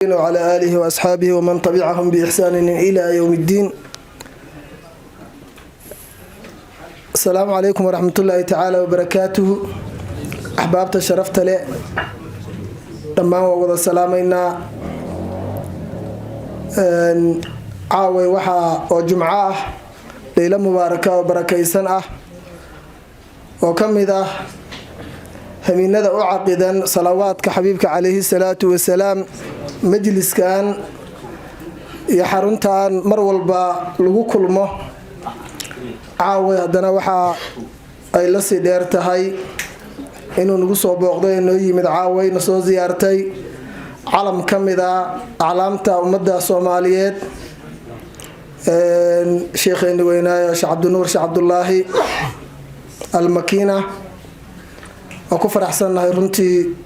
وعلى آله وأصحابه ومن تبعهم بإحسان إلى يوم الدين. السلام عليكم ورحمة الله تعالى وبركاته. أحبابta sharafta leh, dhammaan waa wada salaamaynaa. Caaway waxaa oo jumco ah, leylo mubaaraka oo barakaysan ah, oo ka mid ah hamiinada u caqidan salawaadka xabiibka calayhi salaatu wasalaam. Majliskan iyo xaruntan mar walba lagu kulmo, caaway haddana waxaa ay la sii dheer tahay inuu nagu soo booqday, noo yimid caaway, na soo siyaartay calam ka mid a aclaamta ummadda Soomaaliyeed, sheekheeni weynaayo Sheekh Cabdinuur Sheekh Cabdulaahi Almakiina. Waa ku faraxsannahay runtii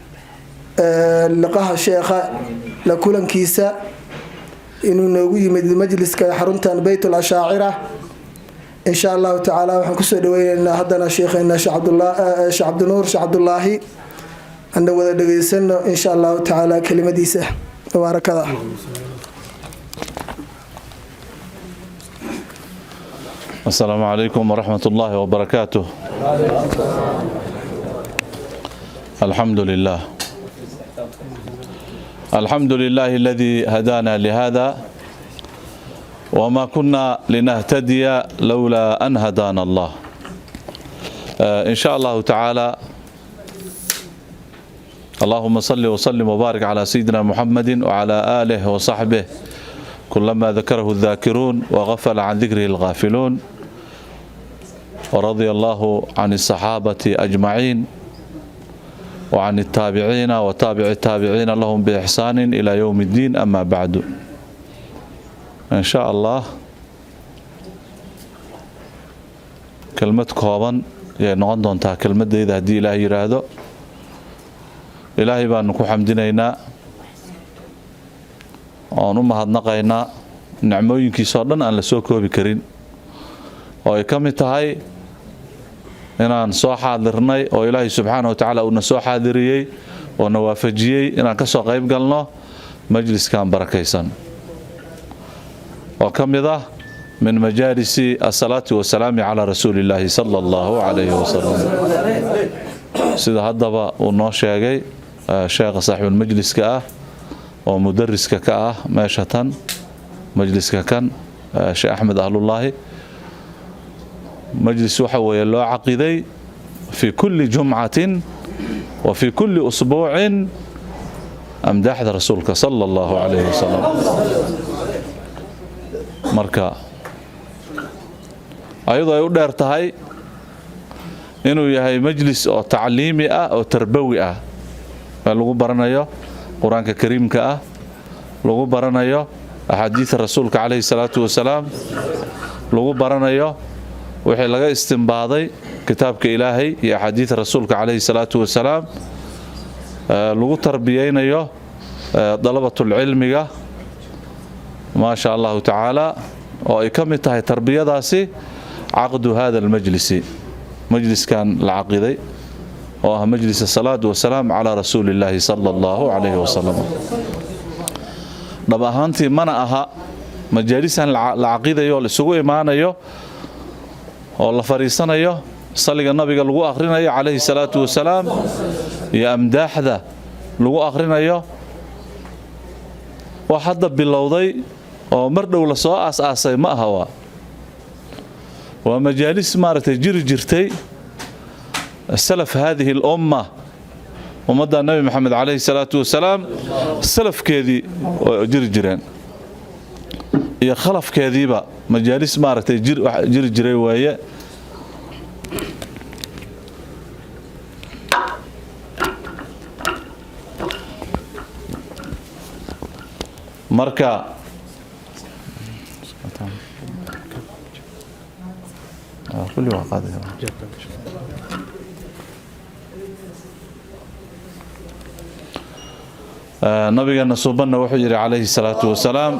liqaha sheekha, la kulankiisa, inuu noogu yimid majliska xaruntan Beyt Ashaacira. Insha Allahu tacaala waxaan kusoo dhaweyneynaa haddana sheekheena Sheekh Cabdinuur Sheekh Cabdulaahi. Ana wada dhegeysano insha Allahu tacaala kelimadiisa mubaarakada. السلام عليكم ورحمة الله وبركاته. الحمد لله، الحمد لله الذي هدانا لهذا، وما كنا لنهتدي لولا أن هدانا الله. إن شاء الله تعالى، اللهم صل وسلم وبارك على سيدنا محمد وعلى آله وصحبه كلما ذكره الذاكرون وغفل عن ذكره الغافلون، ورضي الله عن الصحابة أجمعين وعن التابعين وتابع التابعين لهم بإحسان إلى يوم الدين. أما بعد، إن شاء الله kelmad kooban yay noqon doontaa kelmadayda haddii Ilaahay yidhaahdo. Ilaahay baanu ku xamdinaynaa oon u mahadnaqaynaa nicmooyinkiisoo dhan aan la soo koobi karin, oo ay ka mid tahay inaan soo xaadirnay oo Ilaahay subxaana wa tacaala uuna soo xaadiriyey oo na waafajiyey inaan ka soo qayb galno majliskan barakaysan oo ka mid ah min majaalisi asalaati wasalaami calaa rasuuli illaahi sala Allahu calayhi wasalam. Sida haddaba uu noo sheegay sheekha saaxiibulmajliska ah oo mudariska ka ah meesha tan, majliska kan, Sheekh Axmed Ahlullaahi, majlis waxa weeye loo caqiday fi kulli jumcatin wa fi kulli usbuucin amdaaxda rasuulka sala Allahu calayhi wasalam. Marka ayadoo ay u dheer tahay inuu yahay majlis oo tacliimi ah oo tarbawi ah, ee lagu baranayo Qur-aanka kariimka ah, lagu baranayo axaadiida rasuulka calayhi salaatu wasalaam, lagu baranayo wixii laga istimbaaday kitaabka Ilaahay iyo axaadiida rasuulka calayhi salaatu wasalaam, lagu tarbiyeynayo dalabatulcilmiga, maa sha Allahu tacaala, oo ay ka mid tahay tarbiyadaasi caqdu hada almajlisi, majliskan la caqiday oo ah majlis asalaatu wasalaam calaa rasuuli illaahi sala Allahu calayhi wasalam. Dhab ahaantii mana aha majaalisan la caqidayo oo la isugu imaanayo oo la fadhiisanayo, saliga nabiga lagu akhrinayo calayhi salaatu wasalaam iyo amdaaxda lagu akhrinayo, wax hadda bilowday oo mar dhow la soo aas-aasay ma aha. Waa majaalis maaragtay jiri jirtay salaf haadihi alumma, ummadda Nebi Maxamed calayhi salaatu wasalaam salafkeedii oo jiri jireen iyo khalafkeediiba majaalis maaragtay jiri jiray weeye. Marka kulli waa qaadaya. Nabigeena suubanna wuxuu yidhi calayhi salaatu wasalaam,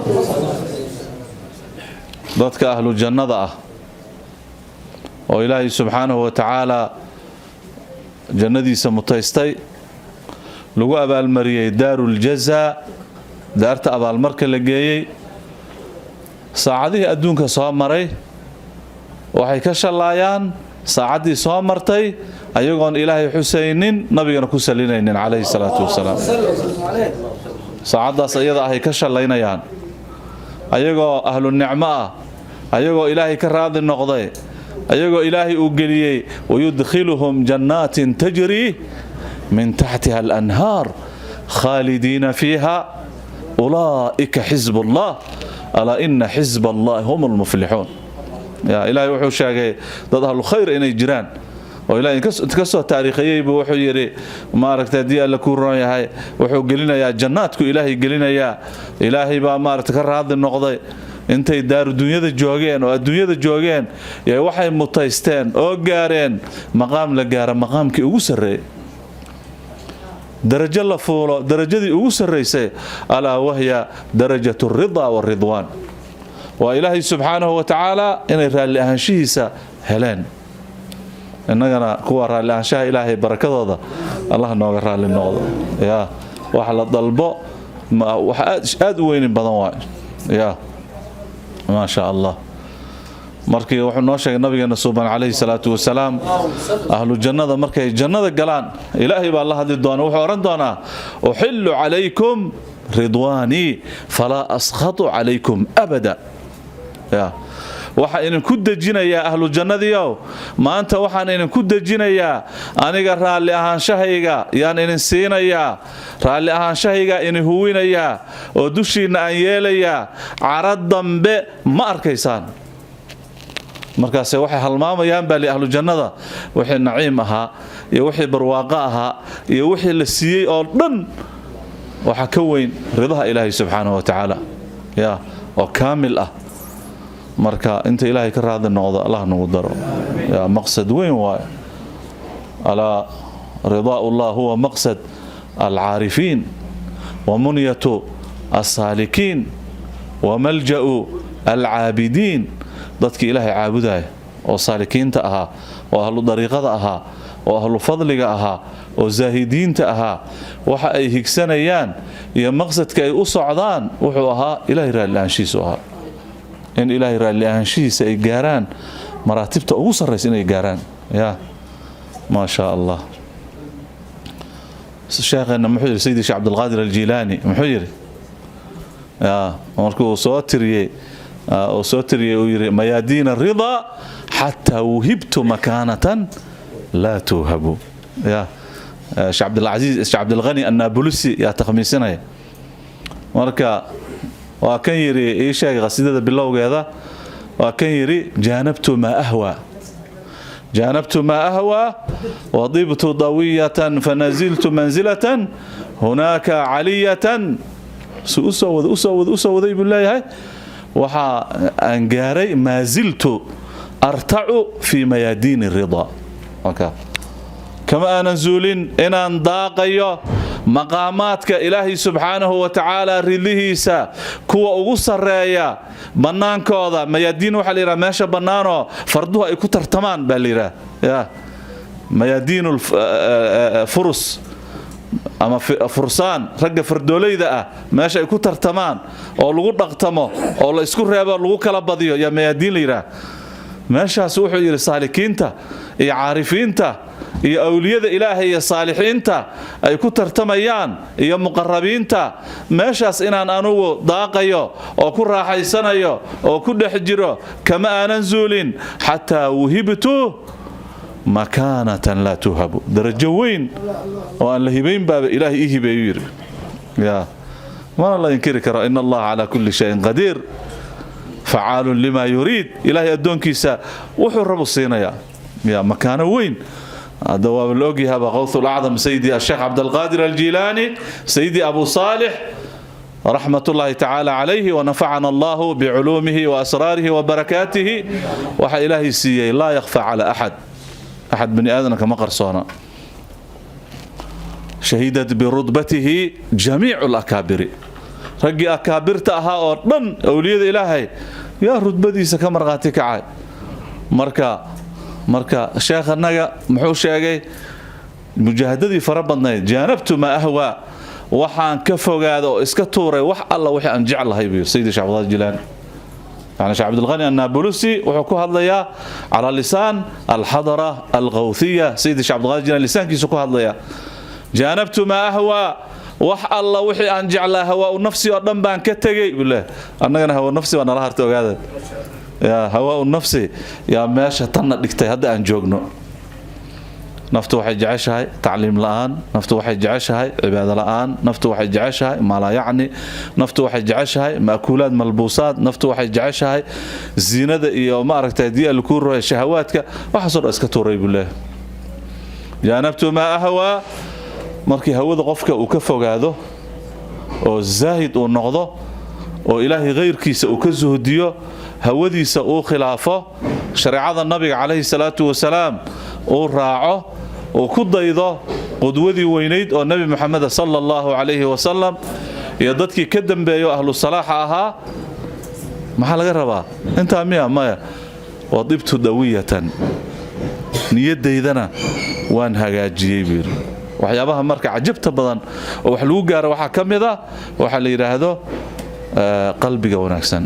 dadka ahlu jannada ah oo Ilaahay subxaanahu wa tacaala jannadiisa mutaystay, lagu abaalmariyey daaruljazaa. Daarta abaalmarka la geeyey, saacadihii adduunka soo maray waxay ka shallaayaan saacaddii soo martay ayagoon Ilaahay xusaynin, nabigana ku salinaynin calayhi salaatu wasalaam. Saacaddaas iyada ahay ka shallaynayaan ayagoo ahlu nicmo ah, ayagoo Ilaahay ka raadi noqday, ayagoo Ilaahay uu geliyey wayudkhiluhum jannaatin tajrii min taxtiha alanhaar khaalidiina fiiha ulaa'ika xisb ullah alaa ina xisb allahi hum lmuflixuun. Ilaahay wuxuu sheegay dad ahlu khayr inay jiraan oo Ilahay ka soo taariikhiyey buu wuxuu yidhi, maaragtay, haddii Alla kuu roon yahay, wuxuu gelinayaa jannaadku Ilaahay gelinayaa. Ilaahay baa, maaragtay, ka raadi noqday intay daaru dunyada joogeen oo adduunyada joogeen. Waxay mutaysteen oo gaareen maqaam la gaara maqaamkii ugu sarreeyey, darajo la fuulo darajadii ugu sarraysay, alaa wahya darajatu alridaa waaridwaan. Waa Ilaahay subxaanahu wa tacaala inay raalli ahaanshihiisa heleen. Innagana kuwa raalli ahaanshaha Ilaahay barakadooda Allah nooga raalli noqdo. Ya wax la dalbo wax aad u weynin badan waay. Ya maa sha Allah. Markii wuxuu noo sheegay nabigeena suuban calayhi salaatu wasalaam, ahlu jannada markay jannada galaan Ilaahay baa la hadli doona. Wuxuu odhan doonaa: uxillu calaykum ridwaanii falaa askhatu calaykum abada. Ya waxaan idinku dejinayaa, ahlu jannadiiow, maanta waxaan idinku dejinayaa aniga raalli ahaanshahayga yaan idin siinayaa, raalli ahaanshahayga idin huwinayaa oo dushiinna aan yeelayaa, cara dambe ma arkaysaan. Markaase waxay halmaamayaan baa li ahlu jannada wixii naciim ahaa iyo wixii barwaaqo ahaa iyo wixii la siiyey oo dhan. Waxaa ka weyn ridaha Ilaahay subxaanahu wa tacaala, ya oo kaamil ah. Marka inta Ilaahay ka raadi noqdo Allah nagu daro. Ya maqsad weyn waayo. Alaa ridaa ullah huwa maqsad alcaarifiin wa munyatu alsaalikiin wa malja'u alcaabidiin. Dadkii Ilaahay caabudaya oo saalikiinta ahaa oo ahlu dariiqada ahaa oo ahlu fadliga ahaa oo zaahidiinta ahaa, waxa ay higsanayaan iyo maqsadka ay u socdaan wuxuu ahaa Ilaahay raalli ahaanshihiisu ahaa, in Ilaahay raalli ahaanshihiisa ay gaaraan, maraatibta ugu sarraysa inay gaaraan. Ya maa shaa Allah. Sheekheenna muxuu yidhi? Sayidi Sheekh Cabdulqaadir Aljiilaani muxuu yidhi? Ya markuu soo tiriyey uu soo tiriyey, uu yidhi: mayaadiina ridaa xataa wuhibtu makaanatan laa tuuhabu. Ya Sheekh Cabdilcasiis, Sheekh Cabdilghani Annaabulusi yaa takhmiisinaya. Marka waa kan yidhi, ii sheegay qasiidada bilowgeeda, waa kan yidhi: jaanabtu maa ahwaa, jaanabtu maa ahwaa wadibtu dawiyatan fanaziltu manzilatan hunaaka caliyatan. Su usoo wada, usoo wada, usoo waday buu leeyahay. Waxaa aan gaaray maa ziltu artacu fii mayaadiini ridaa, kama aanan zuulin inaan daaqayo maqaamaadka Ilaahay subxaanahu wa tacaala ridihiisa kuwa ugu sarreeya bannaankooda. Mayaadiin waxaa la yidhaha meesha bannaanoo farduhu ay ku tartamaan baa la yidhaha. Ya mayaadiin furus ama fursaan, ragga fardoolayda ah meesha ay ku tartamaan oo lagu dhaqtamo oo la isku reebo, lagu kala badiyo, yaa mayaadiin la yidhaha. Meeshaas wuxuu yidhi saalikiinta iyo caarifiinta iyo awliyada Ilaahay iyo saalixiinta ay ku tartamayaan iyo muqarabiinta, meeshaas inaan anugu daaqayo oo ku raaxaysanayo oo ku dhex jiro kama aanan zuulin xataa wuhibtu makaanatan laa tuhabu. Darajo weyn oo aan la hibayn baaba Ilaahay ii hibeeyu yidhi. Ya mana la inkiri karo. In Allaha calaa kulli shayin qadiir, facaalun lima yuriid. Ilaahay addoonkiisa wuxuu rabu siinayaa ya makaano weyn. Hadda waaba la ogyahaba qawth alacdam sayidi asheekh Cabdalqaadir Aljilaani, sayidi Abu Saalix, raxmat ullaahi tacaala calayhi wanafacana allahu biculuumihi wa asraarihi wa barakaatihi. Waxa Ilaahay siiyey laa yakhfa cala axad, axad bani aadamka kama qarsoona. Shahidat birudbatihi jamiicu lakaabiri, raggii akaabirta ahaa oo dhan, awliyada Ilaahay yaa rudbadiisa ka markhaati kacay. Marka sheekhanaga muxuu sheegay? Mujaahadadii fara badnayd, jaanabtu maa ahwaa. Waxaan ka fogaada oo iska tuuray wax alla wixii aan jeclahay, buu Sayidi Sheekh Cabdulqaadir Jilaani. Yani Sheekh Cabdilqani Annaabulusi wuxuu ku hadlayaa calaa lisaan alxadara alqawthiya. Sayidi Sheekh Cabdulqaadir Jilaani lisaankiisu ku hadlayaa: jaanabtu maa ahwaa, wax alla wixii aan jeclaa, hawaa u nafsi oo dhan baan ka tegey, buu leeyahay. Annagana hawa nafsi baa nala hartay, ogaada. Yaa hawaa u nafsi yaa meesha tanna dhigtay hadda aan joogno. Naftu waxay jeceshahay tacliim la'aan, naftu waxay jeceshahay cibaado la'aan, naftu waxay jeceshahay maalayacni, naftu waxay jeceshahay ma'kuulaad malbuusaad, naftu waxay jeceshahay ziinada iyo, ma aragtay, haddii alla kuu roya, shahawaadka. Waxaasoo dhan iska tuuray, buu leeyahay. Jaanabtu maa ahwaa. Markii hawada qofka uu ka fogaado oo zaahid uu noqdo oo Ilaahay hayrkiisa uu ka suhdiyo, hawadiisa uu khilaafo, shareecada Nabiga calayhi salaatu wasalaam uu raaco, uu ku daydo qudwadii weynayd oo Nebi Moxamed sala Allahu calayhi wasalam iyo dadkii ka dambeeyo ahlu salaaxa ahaa, maxaa laga rabaa? Intaa miya? Maya. Wadibtu dawiyatan, niyadaydana waan hagaajiyey, buu yidhi. Waxyaabaha marka cajabta badan oo wax lagu gaaro waxaa ka mid ah waxaa la yidhaahdo qalbiga wanaagsan.